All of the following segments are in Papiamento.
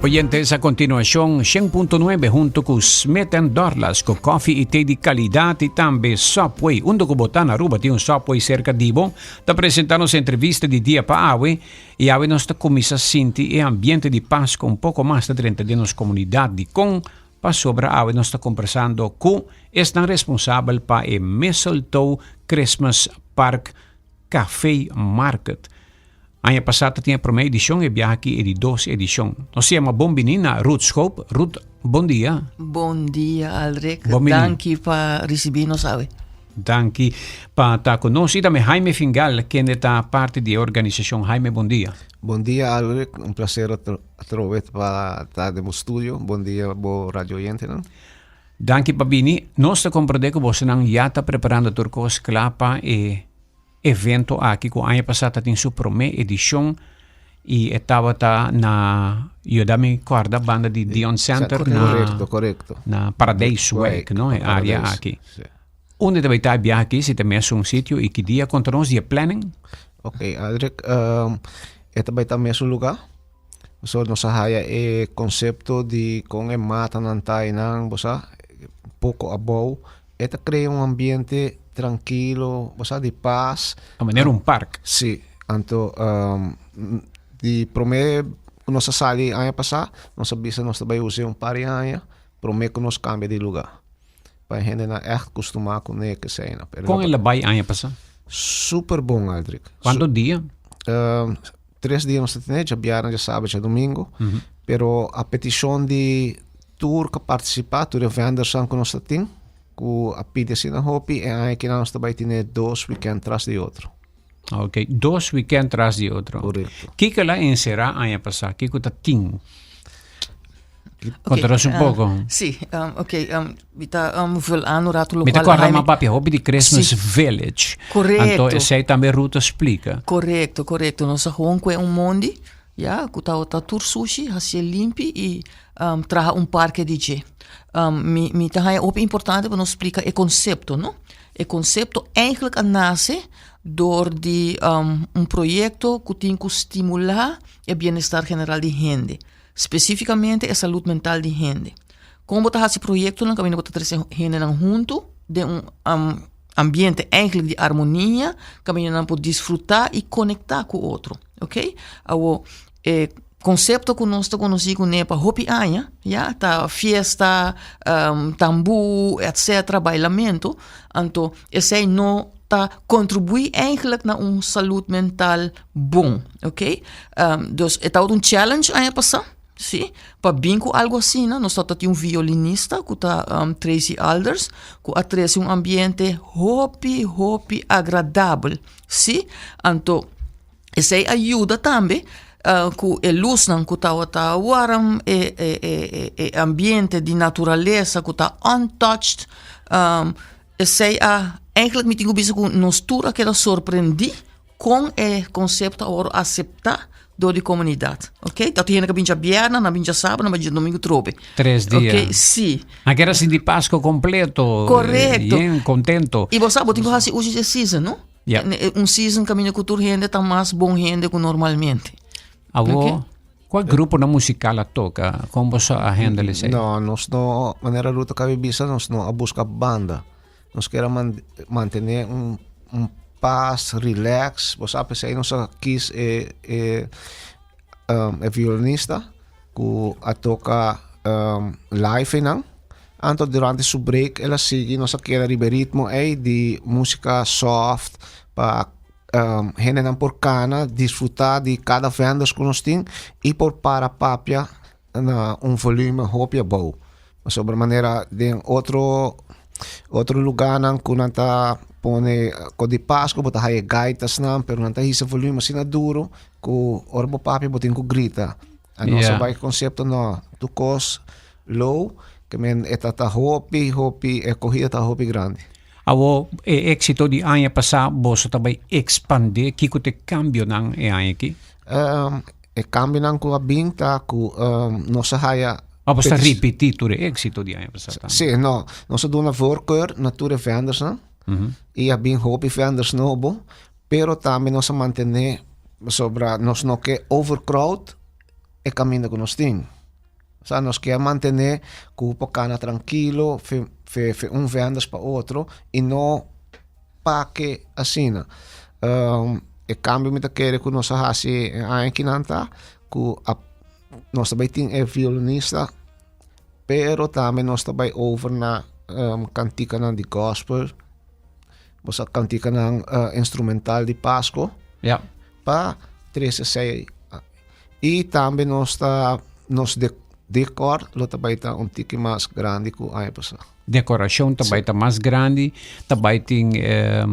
Oyentes, a continuacion 100.9 hunto cu Smith Dorlas cu koffie y thee di calidad y tambe Subway. Unda cu bo ta na Aruba tin un Subway cerca di bo. Ta presenta nos entrevista di dia pa awe y awe nos ta cuminsa sinti e ambiente di Pasco un poco mas ta drenta den nos comunidad. Dicon? Pasobra awe nos ta conversando cu esnan responsabel pa e Mistletoe Christmas Park Café Market. Aña pasá ta tin e promé edishon, e biaha aki e di dos edishon. Nos ta yama bon bini na Ruth Schoop. Ruth, bon dia. Bon dia, Aldrich. Bon bini. Danki pa risibí nos awe. Danki pa ta ku nos. I tambe Jaime Fingal, kende ta parti di e organisashon. Jaime, bon dia. Bon dia, Aldrich. Un placer atrobe pa ta den bo studio. Bon dia, bo radio oyentenan. Danki pa bini. Nos ta komprendé ku bosonan ya ta preparando tur kos kla pa e evento aki ku aña pasá ta tin su promé edishon i e tabata na yuda mi kòrda banda di Dion Center na Korekto, korekto. na Paradijswijk, no, e área aki. Unda ta bai ta e biaha aki, si ta mesun sitio i ki dia? Konta nos di e planning. Ok, Aldrich, e ta bai ta mesun lugá. So nos a haya e konsepto di kon e matanan ta einan, bo sa, poko abou. E ta krea un ambiente trankilo, bo sa, di pas. A manera un park. Si, anto di promé ku nos a sali aña pasá, nos a bisa nos ta bai usa un par di aña promé ku nos kambia di lugá. Pa e hendenan ègt kustumá kuné keseinan. Kon el a bai aña pasá? Super bon, Aldrich. Kuantu dia? 3 dia nos ta tene, djabièrnè, djasabra, djadumingu. Pero a petishon di tur ku a partisipá, tur e vendersnan ku nos ta tin, ku a pidi asina hopi, e aña kinan nos ta bai tene dos weekend tras di otro. Ok, dos weekend tras di otro. Korekto. Kiko el a enserá aña pasá? Kiko ta tin? Konta nos un poko. Sí, ok, mi ta vul aan un rato Mi ta lokual kòrda Jaime m'a papia hopi di Christmas Village. Korekto. Anto esei tambe Ruth a splika. Korekto, korekto. Nos a gewoon kue un mondi, ya, ku tabata tur sushi, hasié limpi i traha un parke di dje. Mi ta haña hopi importante pa nos splika e konsepto, no? E konsepto eigenlijk a nase dor di un proyekto ku tin ku stimulá e bienestar general di hende. Spesífikamente e salud mental di hende. Kon bo ta hasi proyektonan kaminda bo ta trese hendenan huntu den un ambiente eigenlijk di armonia kaminda nan por disfrutá i konektá ku otro, oké. Awor e konsepto ku nos ta konosí kuné pa hopi aña ya ta fiesta, tambú etcetera, bailamentu, anto esei no ta kontribuí eigenlijk na un salud mental bon, oké. Dus e tabata un challenge aña pasá, sí, pa bin ku algu asina. Nos tabata tin un violinista ku ta Tracy Alders ku a trese un ambiente hopi hopi agradabel, sí. Anto esei a yuda tambe ku e lusnan ku tabata warm, e e e ambiente di naturalesa ku ta untouched, esei a eigenlijk mi tin ku bisa ku nos tur a keda sorprendí kon e konsepto a wòrdu aseptá dor di komunidat. Oké, ta tin hende ku a bin djabièrnè, nan a bin djasabra, nan a bin djadomingu trobe. 3 dia. Oké, sí. A keda sinti Pasko kompleto. Korekto. Yen kontento. I bo sa, bo tin ku hasi uso di e season, no? Ja. Un season kaminda ku tur hende ta mas bon hende ku normalmente. Awor, kua gruponan musikal a toka? Kon boso a handle esei? No, nos no, manera Ruth a kaba di bisa, nos no a buska banda. Nos kier a mantené un un pas, relax. Bo sa p'esei nos a kis e e e violinista ku a toka live einan. Anto durante su break el a sigui, nos a keda riba e ritmo ei di músika soft pa hendenan por kana disfrutá di kada vendors ku nos tin i por para papia na un volumen hopi abou. Pasobra manera den otro otro lugarnan ku nan ta pone ko di Pasku bo ta haya gaitasnan pero nan ta hisa volumen asina duro ku ora bo papia bo tin ku grita. A nos a bai konsepto no tur kos low ke men e ta ta hopi hopi e kohida ta hopi grandi. Awor e éksito di aña pasá boso ta bai ekspandé kiko ta e kambionan e aña aki? E kambionan ku a bin ta ku nos a haya. Ma bo sta ripití tur e éksito di aña pasá tambe. Sí, no. Nos a duna voorkeur na tur e vendersnan. I a bin hopi venders nobo. Pero tambe nos a mantené pasobra nos no ke overcrowd e kaminda ku nos tin. Sa nos kier mantene ku por kana trankilo fe fe fe un vendors pa otro i no pake asina. E kambio mi ta kere ku nos a hasi e aña kinan ta ku a nos ta bai tin e violinista pero tambe nos ta bai over na kantikanan di gospel, bo sa kantikanan instrumental di Pasko. Ja. Pa trese esei i tambe nos ta nos decor lo ta bai ta un tiki mas grandi ku aña pasá. Dekorashon ta bai ta mas grandi, ta bai tin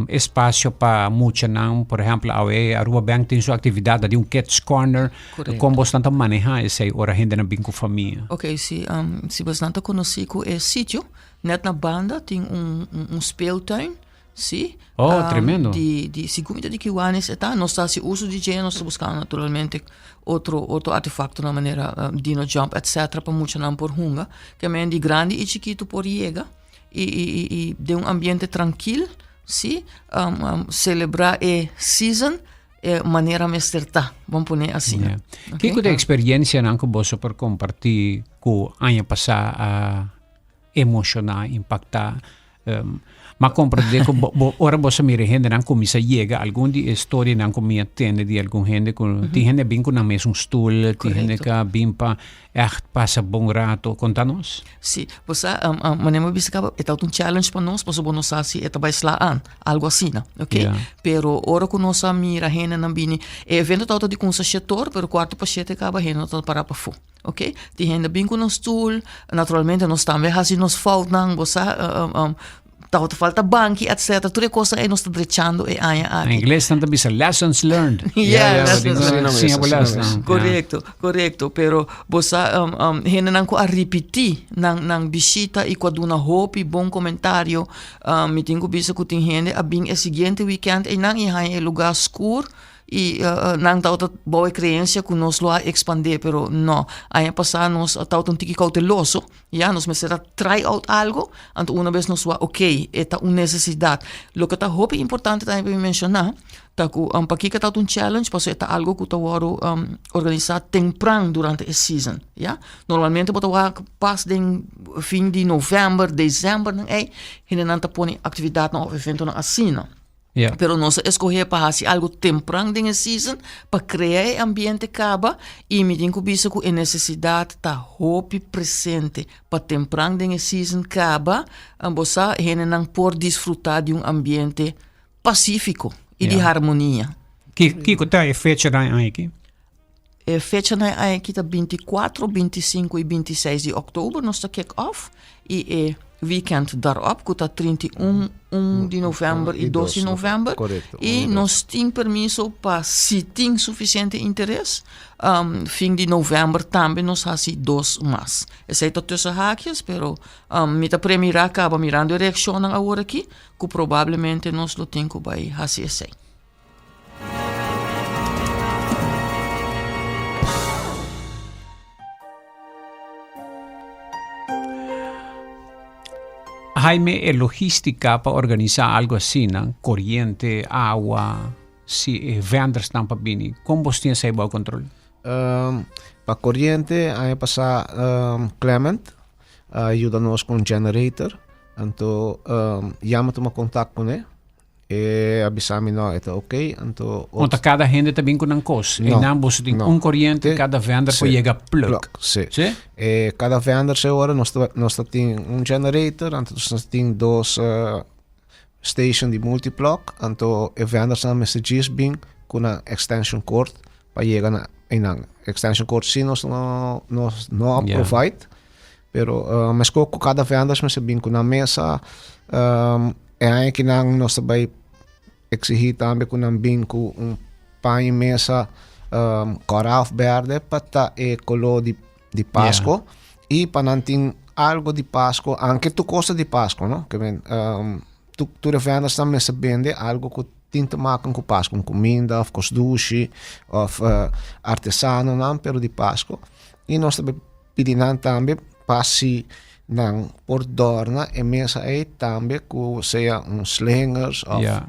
espasio pa muchanan, por ehèmpel awe Aruba Bank tin su aktividat ta di un kids corner, kon bosnan ta manehá esei ora hendenan bin ku famia? Oké, si si bosnan ta konosí ku e sitio, nèt na banda tin un un speeltuin. Sí. Oh, tremendo. Di, di, segun mi ta di Kiwanis e ta, nos ta hasi uso di dje, nos ta buskando naturalmente otro, otro artefaktonan manera um, dino jump, etcetera, pa muchanan por hunga. Ke men di grandi i chikitu por yega i, i, i, i den un ambiente trankil, sí, um, um, selebrá e season e manera mester ta, bon pone asina. Yeah. Okay? Kiko de experiencianan ku boso por kompartí ku aña pasá a emoshoná, impaktá? Um, ma comprende ku bo, bo, ora bo sa mira hendenan kuminsa yega, algun di e storianan ku mi a tende di algun hende ku mm -hmm. tin hende bin ku nan mes un stoel, tin hende ka bin pa echt pasa bon rato. Konta nos. Sí, bo sa, um, um, mané mi bisa kaba, e ta un challenge pa nos, paso bo no sa si e ta bai sla aan, algo asina, ok? Yeah. Pero ora ku nos a mira hendenan bini, e evento ta di kunsa shetor, pero kuarto pa shete kaba hende ta para pafó. Ok, tin hende bin ku nos stoel, naturalmente nos tambe hasi nos foutnan, bo sa, tabata falta banki, etcetera, tur e kosnan ei nos ta drechando e aña aki. Na ingles nan ta bisa lessons learned. Yeah, lessons learned. Siña bo lesnan. Korekto, korekto, pero bo sa, hendenan ku a ripití nan nan bishita i ku a duna hopi bon komentario, mi tin ku bisa ku tin hende a bin e siguiente wikènt einan i haña e lugá skur, I nan tabata bou e creencia cu nos lo a expande, pero no. Aña pasa nos a tabata un tiki cauteloso, ya, nos mester a try out algo, anto una bes nos wak, ok, e ta un necesidad. Loke ta hopi importante tambe pa mi menciona, ta cu pakico e tabata un challenge, pasobra e ta algo cu ta wordo organisa tempran durante e season, ya. Normalmente bo ta wak pas den fin di november, december nan ey, hendenan ta pone actividadnan of eventonan asina. Yeah. Pero nos a escoge pa haci algo tempran den e season, pa crea e ambiente caba, y mi tin cu bisa cu e necesidad ta hopi presente pa tempran den e season caba, bo sa hendenan por disfruta di un ambiente pacifico y di Yeah. harmonia. Ki, kiko ta e fechanan aki? E fechanan aki ta 24, 25 y 26 di oktober nos ta kick off y e weekend daarop ku ta 31, 1 di november y 2 di november. Correcto. Y nos tin permiso pa si tin suficiente interes, um, fin di november tambe nos hasi dos mas. Esei ta tussen haakjes, pero um, mi ta premira kaba mirando e reaccionnan awor aki, ku probablemente nos lo tin ku bai hasi esei. Jaime, e logística pa organisa algo asina, coriente, awa, si e vendersnan pa bini, con bos tin esei bao control? Um, pa coriente, aña pasá um, Clement a yuda nos con generator. Anto um, ya mi tuma contact con E a bisa mi no, e ta ok, anto Want ta kada hende ta bin ku nan kos. No, Einan boso tin no. un koriente, Te- kada vender por sí. yega plug. Plug, sí. Sí? E kada vender se ora nos ta nos ta tin un generator, anto nos ta tin dos eh, station di multiplug, anto e vendersnan mester djis bin ku nan extension cord pa yega na einan. Extension cord sí nos no nos no a Ja. provide, Pero uh, mesco cu cada vendors mester bin cu nan mesa, um, e aña ki nan nos ta bay exigir tambe cu nan bin cu un pan y mesa um, cora of berde pa ta e color di, di Pasco. Yeah. Y pa nan tin algo di Pasco, aunque tu cosa di Pasco, no? Que men, um, tu, tu de vendors dan mester bende algo cu tin te maken cu Pasco, un comida of cos dushi of uh, artesano nan, pero di Pasco. Y nos ta Pidi nan tambe pa si nan por dòrna e mesa ei tambe ku sea un slingers òf Ja.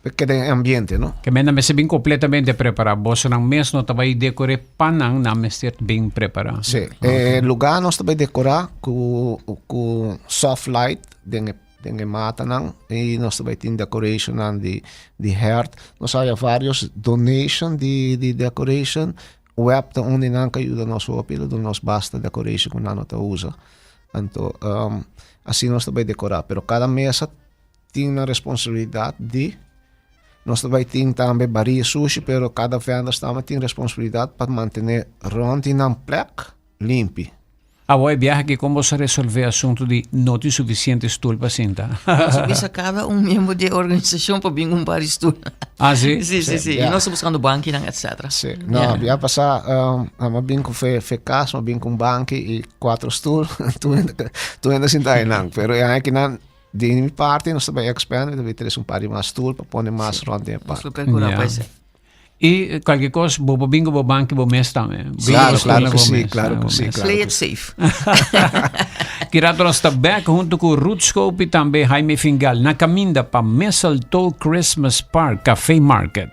Pa keda den ambiente, no? Ke men nan mester bin kompletamente prepará. Bosonan mes no ta bai dekor'é pa nan, nan mester bin prepará. Sí. E lugá nos ta bai dekorá ku ku soft light den e den e matanan i nos ta bai tin decorationnan di di hèrt. Nos a haya varios donation di di decoration. Web ta un di nan ku a yuda nos hopi, lo duna nos basta decoration ku nan no ta usa. Anto asina nos ta bai dekorá. Pero kada mesa tin nan responsabilidad di nos ta bai tin tambe baria sushi pero cada vendors tambe tin responsabilidad pa mantene rond di nan plek limpi. Awor e biaha aki kon boso a resolve e asuntu di no tin sufisiente stul pa sinta? Nos a bisa kada un miembro di e organisashon pa bin un par di stul. Ah, si? Si, si, si. I nos ta buskando bankinan etcetera. Si. No, bia pasá mi a bin ku fe fe kas, mi a bin ku un banki i kuatro stul. Tur hende tur hende a sinta einan. Pero e aña akinan Di mi parti nos ta bai expand, mi ta bai trese un par di mas stoel pa pone mas rond den e Nos park. lo percura Ja. pa esei. I cualkier cos, bo por bin cu bo banki bo mes tambe. Bin cu Claro, bo stoel claro na que bo sí, mes, claro na que bo sí, mes. claro. Play it safe. Ki rato nos ta back hunto cu Ruth Schoop y tambe Jaime Fingal na caminda pa Mistletoe Christmas Park Café Market.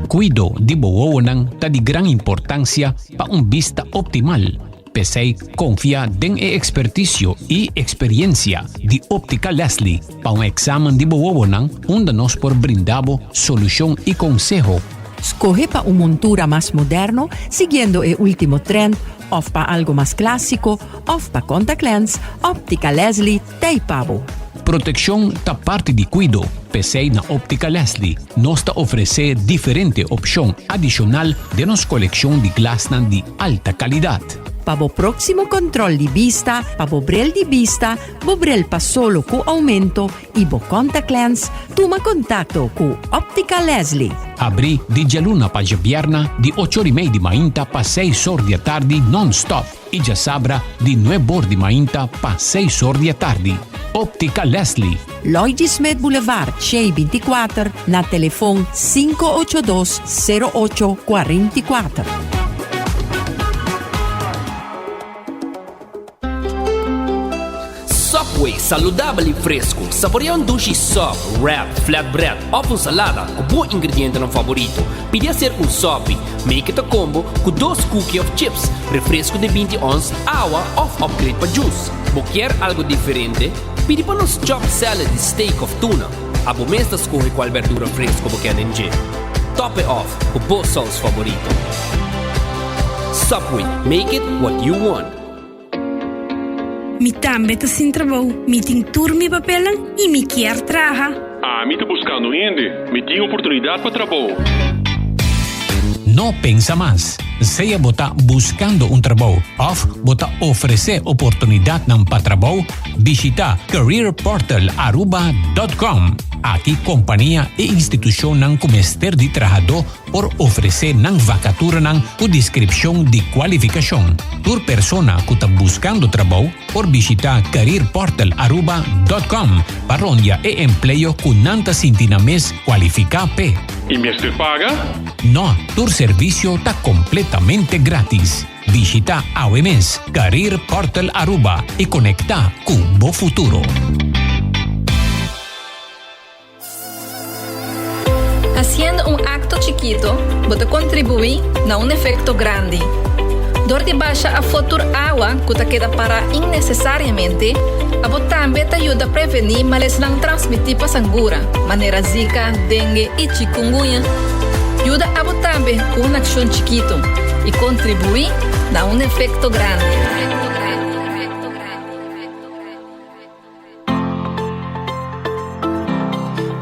Kuido di bo wowonan ta di gran importansia pa un bista optimal. P'esei konfia den e ekspertisio i eksperiensia di Optica Leslie pa un eksamen di bo wowonan unda nos por brinda bo solushon i konseho. Skohe pa un montura mas moderno siguiendo e ultimo trend òf pa algo mas klásiko òf pa contact lens, Optica Leslie Tei pa bo. Protekshon ta parti di kuido, p'esei na Optica Leslie nos ta ofresé diferente opshon adishonal den nos kolekshon di glasnan di alta kalidat. Pa bo próksimo kòntròl di bista, pa bo brel di bista, bo brel pa solo ku oumento i bo kòntaklèns, tuma kontakto ku Optica Leslie. Abrí di djaluna pa djabièrna di ocho or i mei di mainta pa seis or di atardi nònstòp. I djasabra di nuebor di mainta pa seis or di atardi. Optica Leslie. Lloyd G. Smith Boulevard, Shei 24, na telefon 582 08 44. Subway, saludabel y fresco. Saborea un dushi sub, wrap, flatbread of un salada cu bo ingredientenan favorito. Pidi hacer un sopi. Make it a combo cu dos cookie of chips, refresco di binti ons, awa of upgrade pa juice. Bo kier algo diferente? Pidi pa nos chopped salad di steak of tuna. Abo mes ta scoge cual berdura fresco bo kier den dje. Top e off cu bo saus favorito. Subway, make it what you want. Mi tambe ta sin trabou, mi tin tur mi papelnan y mi kier traha. Ami ta buscando hende, mi tin oportunidad pa trabou. No pensa mas. Sea bo ta buscando un trabou of bo ta ofrece oportunidadnan pa trabou, bishita careerportalaruba.com. Aki compania y institucionnan cu mester di trahadó por ofresé nan vakaturanan ku deskripshon di kualifikashon. Tur persona ku ta buskando trabou por bishitá careerportalaruba dòt kòm pa rondia e empleo ku nan ta sinti nan mes kualifiká p'e. I mester paga? No, tur servisio ta kompletamente grátis. Bishitá awe mes Career Portal Aruba i konektá ku bo futuro. Haciendo un acto chikito, bo ta contribui na un efecto grandi. Dor di basha afo tur awa cu ta keda para innecesariamente, abo tambe ta yuda preveni malesnan transmiti pa sangura, manera Zika, dengue y chikungunya. Yuda abo tambe cu un accion chikito y contribui na un efecto grandi.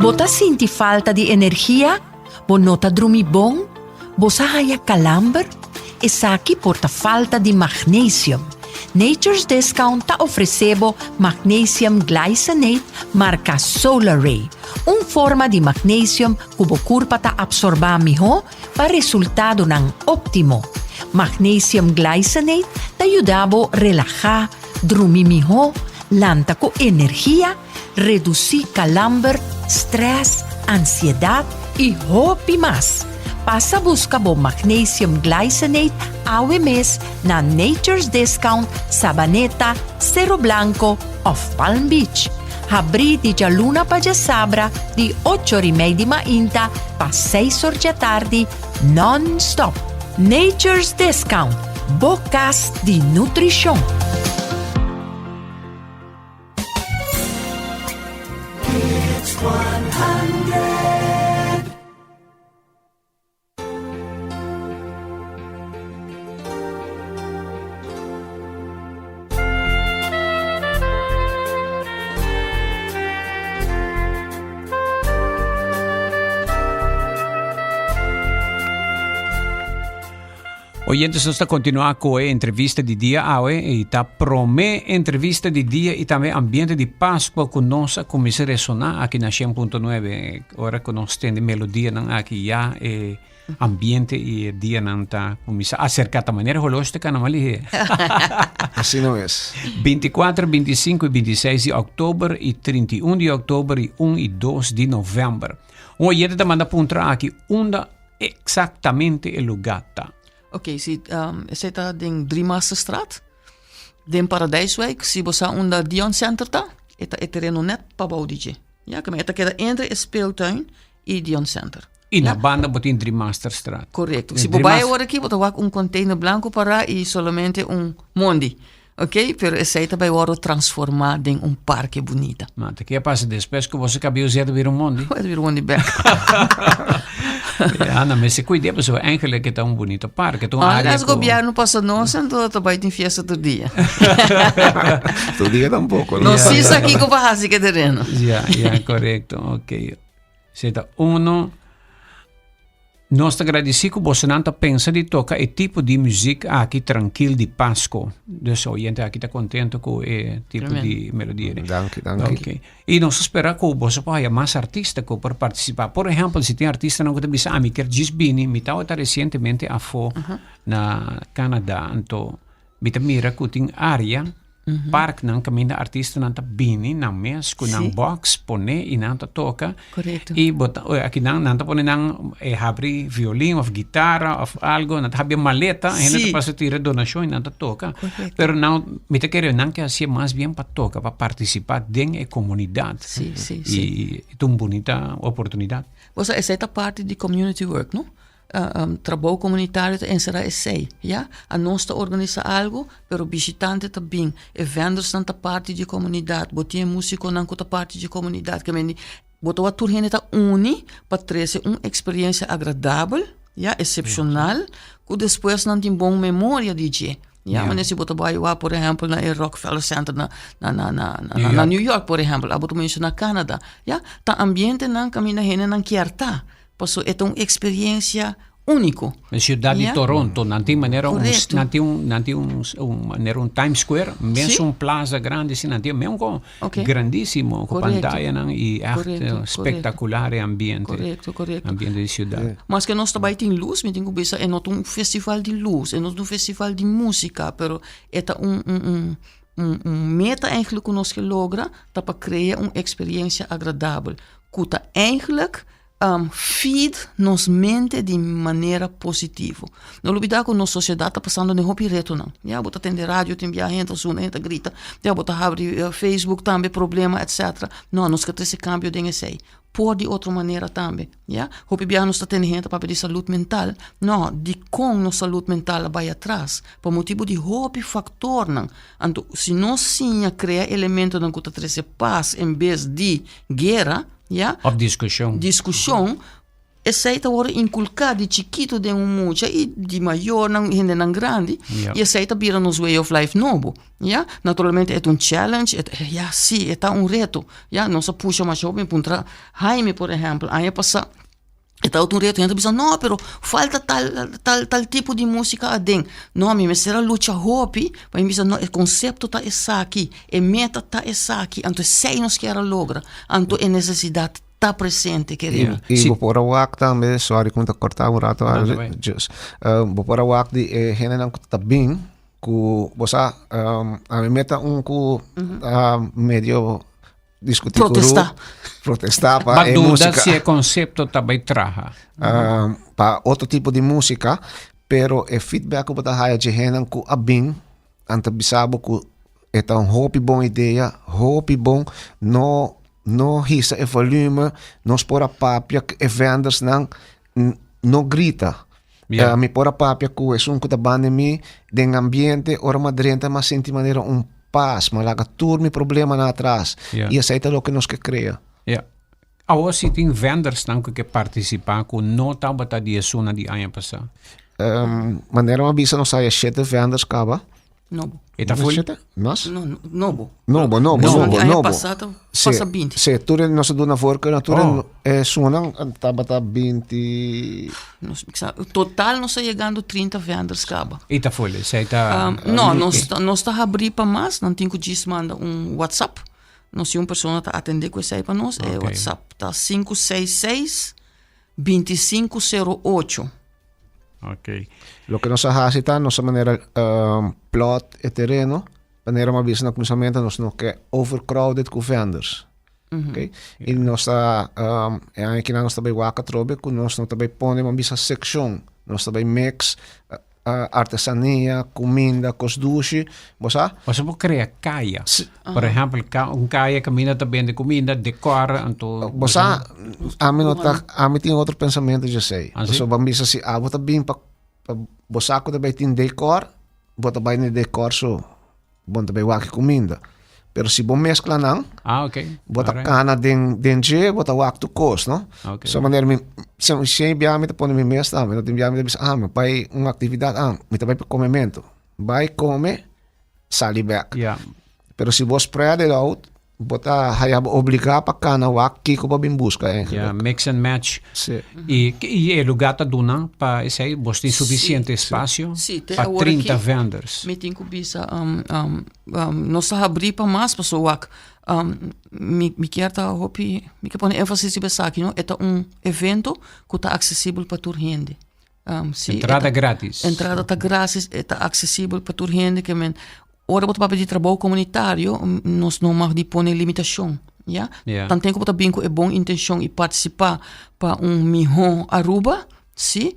Bo ta sinti falta di energia? Bo no ta drumi bon? Bo sa haña kalamber? Esaki por ta falta di magnesium. Nature's Discount ta ofresé bo Magnesium Glycinate marka Solaray, un forma di magnesium ku bo kurpa ta apsorbá mihó pa resultadonan óptimo. Magnesium Glycinate ta yuda bo relahá, drumi mihó, lanta ku energia, redusí kalamber, strès, ansiedat i hopi mas. Pasa busca bo magnesium glycinate awe mes na Nature's Discount, Sabaneta, Cerro Blanco of Palm Beach. Habrí di djaluna pa djasabra di ocho or i mei di mainta pa seis or djatardi non-stop. Nature's Discount, bo kas di nutrishon. Oyentes, nos ta continua cu e entrevista di dia awe y ta prome entrevista di dia y tambe ambiente di Pascua cu nos a cuminsa resona aki na 100.9. Ora cu nos tende melodianan aki ya e ambiente y e dianan ta cuminsa acerca ta manera holosh ta cana mal lihe. Asina mes. 24, 25 y 26 di october y 31 di october y 1 y 2 di november. Un oyente ta manda puntra aki unda exactamente e lugar ta. Ok, si um, esei ta den Driemasterstraat, den Paradijswijk. Si bo sa unda Dion Center ta, e ta e tereno net pabou di dje. Ja, ke men e ta keda entre e speeltuin i Dion Center. I na banda bo tin Driemasterstraat. Korekto. Si bo bai awor aki, bo ta wak un container blanko pará i solamente un mondi. Ok, pero esei ta bai wòrdu transformá den un parke bunita. Ma ta ke a pasa despues ku boso kabiu zeta bira un mondi? Bo bira un mondi bèk. Ja, nan mester kuid'é pasobra eigenlijk e ta un bunito parke, ta un área Unless ku. gobièrnu pasa nos, anto ta bai tin fiesta tur dia. Tur dia tampoko, no? No si sa kiko pa hasi ku e tereno. Ja, ja, korekto. Ok. Zeta uno. Nos ta gradisí ku bosonan ta pensa di toka e tipo di muzik aki trankil di Pasko. Dus oyente aki ta kontento ku e tipo di melodia. Danki, danki. Ok. I nos ta spera ku boso por haya mas artista ku por partisipá. Por ehèmpel, si tin artistanan ku ta bisa, ami kier djis bini, mi tabata resientemente afó na Canada, anto Mi ta mira ku tin área, parknan kaminda artistanan ta bini nan mes ku nan box pone i nan ta toka. Korekto. I bo ta aki nan nan ta pone nan e habri violin òf gitara òf algo, nan ta habri maleta, hende ta pasa tira donashon i nan ta toka. Korekto. Pero nan mi ta kere nan ke hasié mas bien pa toka, pa partisipá den e komunidat. Si, si, si. I ta un bunita oportunidat. Bo sa esei ta parti di community work, no? Trabou komunitario ta enserá esei, ya. Anos ta organisá algu, pero bishitante ta bin. E vendersnan ta parti di e komunidat, bo tin e músikonan ku ta parti di e komunidat. Ke mende bo ta wak tur hende ta uni pa trese un eksperensia agradabel, ya, esepshonal, ku despues nan tin bon memoria di dje. Ya, manera si bo ta bai wak, por ehèmpel, na e Rockefeller Center na na na na na New York, por ehèmpel, abo ta menshoná Canada, ya. Ta ambientenan kaminda hendenan kier ta. Paso e ta un experiencia unico. Na ciudad di Toronto nan tin manera un nan tin un nan tin un un manera un Times Square, mes un plaza grandi asina, nan tin mes un con grandisimo cu pantayanan y echt spectacular e ambiente. Correcto, correcto. Ambiente di ciudad. Maske nos ta bay tin luz, mi tin cu bisa e no ta un festival di luz, e no ta un festival di musica, pero e ta un un un un un meta eigenlijk cu nos ke logra ta pa crea un experiencia agradabel cu ta eigenlijk Feed nos mente di manera positivo. No lubida ku nos sosiedat ta pasando den hopi retonan. Ya, bo ta tende radio tin bia hende ta zona, hende ta grita. Ya, bo ta habri Facebook tambe problema etcetera. No, nos ke trese kambio den esei. Por di otro manera tambe. Ya, hopi bia nos ta tende hende ta papia di salud mental. No, dikon nos salud mental a bai atras? Pa motibu di hopi faktornan. Anto, si nos siña krea elementonan ku ta trese pas en bes di guera, ya. Of diskushon. Diskushon, esei ta wòrdu inkulká di chikitu den un mucha i di mayornan, hendenan grandi, i esei ta bira nos way of life nobo, ya. Naturalmente e ta un challenge, e ta, ya, si, e ta un reto, ya. Nos a pusha masha hopi, mi puntra Jaime por ehèmpel, aña pasá E tabata un reto, hende ta bisa no pero falta tal tal tal tipo di músika aden. No, mi mester a lucha hopi pa mi bisa no e konsepto ta esaki, e meta ta esaki, anto esei nos kier a logra, anto e nesesidat ta presente kerido. I bo por a wak tambe, sorry ku mi ta korta un rato, just bo por a wak di e hendenan ku ta bin ku bo sa ami meta un ku ta medio. diskutí ku Protestá. Ruth, protestá pa Ba e duda músika. si e konsepto ta bai traha. Pa otro tipo di músika, pero e feedback ku bo ta haya dje hendenan ku a bin, nan ta bisa bo ku e ta un hopi bon idea, hopi bon, no no hisa e volume, nos por a papia ku e vendersnan, no grita. Yeah. Mi por a papia ku esun ku ta banda mi den ambiente, ora mi a drenta mi a sinti manera un pas, mi a laga tur mi problemanan atras. Yeah. I esei ta loke nos ke krea. Yeah. Awor si tin vendersnan ku ke partisipá ku no tabata di esunnan di aña pasá. Manera mi a bisa nos haya shete venders kaba. Nobo. E ta full? Shete? Mas? No, no, nobo. Nobo, nobo, Esun nobo, di aña nobo. pasá ta Sí, pasa binti. Sí, tur e nos a duna voorkeur na tur Oh. e esunnan tabata binti. Nos, sa, total nos ta yegando 30 vendors kaba. E ta full, esei ta. No, nos ta, nos ta habrí pa mas, nan tin ku djis manda un WhatsApp. Nos tin un persona ta atendé ku esei pa nos. E Ok. WhatsApp ta 566 2508. Ok. Loke nos a hasi ta nos a manera plot e tereno, manera mi a bisa na kuminsamentu nos no ke overcrowded ku vendors. Ok, i nos ta e aña kinan nos ta bai wak atrobe ku nos no ta bai pone mi a bisa sekshon, nos ta bai mix artesania, kuminda, kos dushi, bo sa? Boso por krea kaya. Por ehèmpel, un kaya kaminda ta bende kuminda, dekor, anto. Bo sa, ami no ta, ami tin otro pensamentu djesei. Ah, si? Pasobra bo a bisa si abo ta bin pa, pa bo sa ku ta bai tin dekor, bo ta bai na e dekor so. Bo no ta bai wak e kuminda. Pero si bo meskla nan, Ah, ok. bo ta Alright. kana den, den dje, bo ta wak tur kos, no? Ok. So manera mi, si, si bia mi ta pone mi mes tambe, no tin bia mi ta bisa, ah, mi bai un aktividat, ah, mi ta bai pa komementu. Bai kome, sali bek. Ja. Pero si bo spread it out, bo ta haya bo obligá pa kana wak kiko bo bin buska eigenlijk. Ja, mix and match. Sí. I, i e lugá ta duna pa esei? Bos tin sufisiente espasio Sí, te pa awor 30 aki vendors? Mi tin ku bisa, um, um, um, nos ta habrí pa mas, paso wak, um, mi, mi kier ta hopi, mi ke pone énfasis riba esaki, no? E ta un evento ku ta aksesibel pa tur hende. Um, si, Entrada e ta, gratis. Entrada ta gratis, e ta aksesibel pa tur hende ke men ora bo ta papia di trabou komunitario, nos no mag di pone limitashon, ya. Yeah. Tanten ku bo ta bin ku e bon intenshon i partisipá pa un mihó Aruba, si,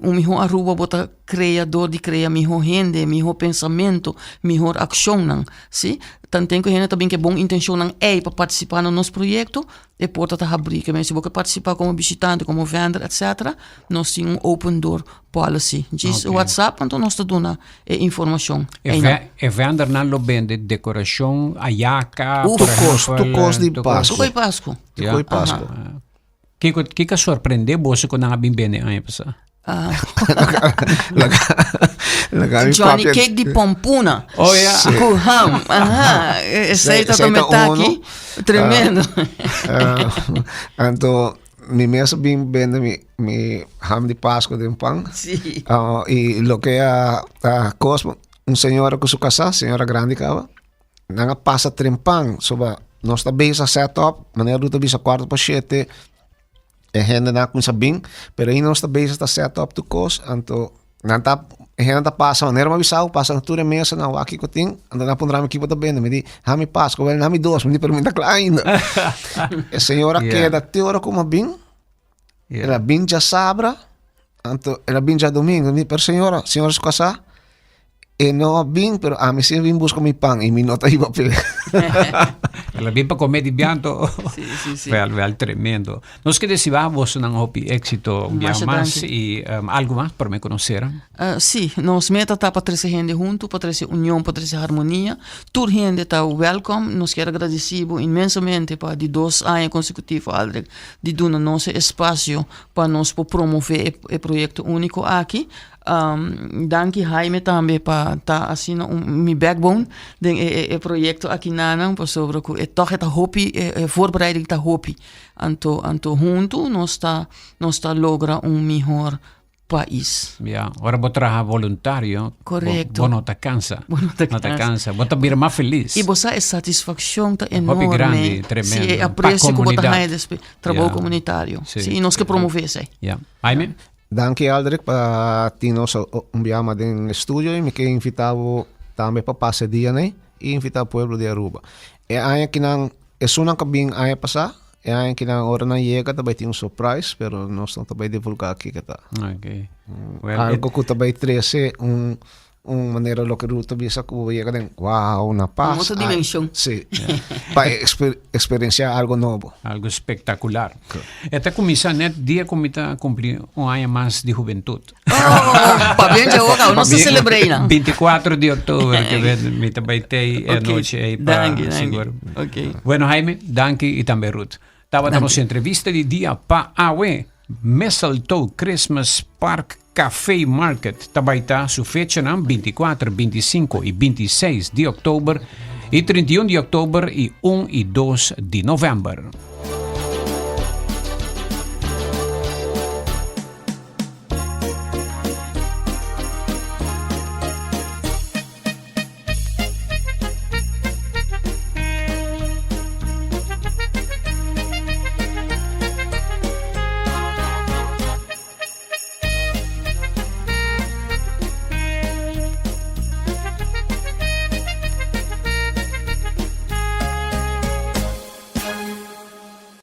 un mihó Aruba bo ta krea dor di krea mihó hende, mihó pensamentu, mihor akshonnan, si. Tanten ku hende ta bin ku e bon intenshonnan ei pa partisipá na nos proyekto, E porta ta habrí. Ke men si bo ke partisipá komo bishitante, komo vender, etcetera, nos tin un open door policy. Djis Ok. WhatsApp, anto nos ta duna e informashon E, einan. ve, e vendernan lo bende dekorashon, ayaka, Uf. por Tur kos, ehèmpel, tur kos di tur kos. Pasku. Tur kos di Pasku. Tur Ja. kos di Pasku. Kiko, kiko a sorprendé boso ku nan a bin bende aña pasá? Laga mi Johnny papia. cake di pompuna. Oh ja. Sí. Ku ham. Aha. Esei ta Esei ta metaki. uno. Tremendo. Anto mi mes a bin bende mi mi ham di Pascua den pan. Sí. Ah, y loke a a kos un señora ku su kasá, señora grandi kaba, nan a pasa tren pan soba nos ta bezig set up, manera Ruth a bisa kuarto pa shete. E hendenan a kuminsá bin, pero ainda nos ta bezig ta set up tur kos, anto nan ta e hendenan ta pasa manera mi a bisa bo pasa na tur e mesa nan wak kiko tin, anto nan a puntra mi kiko bo ta bende, mi di hami Pascua, wel hami dos, mi di pero mi ta kla ainda. E señora Yeah. keda te ora ku mi a bin, Yeah. el a bin djasabra, anto el a bin djadomingo, mi di pero señora, señora su kasá E no a bin, pero ami si a bin busca mi pan y mi no ta iba p'e. El a bin pa come di bianto. Sí, sí, sí. Wel, wel, tremendo. Nos ke desea bosonan hopi éxito un bia Masha mas danki. y algo mas por me conocer. Sí, nos meta ta pa trece hende hunto, pa trece union, pa trece harmonia. Tur hende ta welcome. Nos kier agradeci bo inmensamente pa di dos aña consecutivo, Aldrich, di duna nos e espacio pa nos por promove e proyecto unico aki. Danki Jaime tambe pa ta asina un mi backbone den e e proyecto aki nanan pasobra cu e toch e ta hopi e e voorbereiding ta hopi anto anto hunto nos ta nos ta logra un mihor pais. Ya, ora bo traha voluntario, Correcto. bo no ta cansa. Bo no ta No ta cansa. cansa. Bo ta bira mas feliz. Y bo sa e satisfaccion ta Hopi enorme. grandi, tremendo. Si, e Pa aprecio cu bo ta comunidad. haya despues. Trabou Ya. comunitario. Si. Si, y nos ke promove esey. Ya. Jaime? Danki Aldrich pa tin nos un biaha den estudio y mi ke invita bo tambe pa pasa e dia nei y invita pueblo di Aruba. E aña kinan. Esunnan ku a bin aña pasá, e aña kinan ora nan yega ta bai tin un surprise, pero nos no ta bai divulgá kiko ta. Okay. Well, Algo ku ta bai trese un un manera loke Ruth ta bisa ku bo yega den wow na pas. Un otro dimension. Sí. Pa exper experienciá algo nobo. Algo espectacular. E ta kuminsá net dia ku mi ta kumpli un aña mas di hubentut. Oh, pabien dja oca, nos ta celebrei nan. 24 di oktober ke ben mi ta bai tei e Ok, anochi ei pa danki, danki. sigur. Ok. Bueno Jaime, danki y tambe Ruth. Tabata nos entrevista di dia pa awe. Mistletoe Christmas Park Café Market ta bai ta su fechanan 24, 25 y 26 di oktober y 31 di oktober y 1 y 2 di november.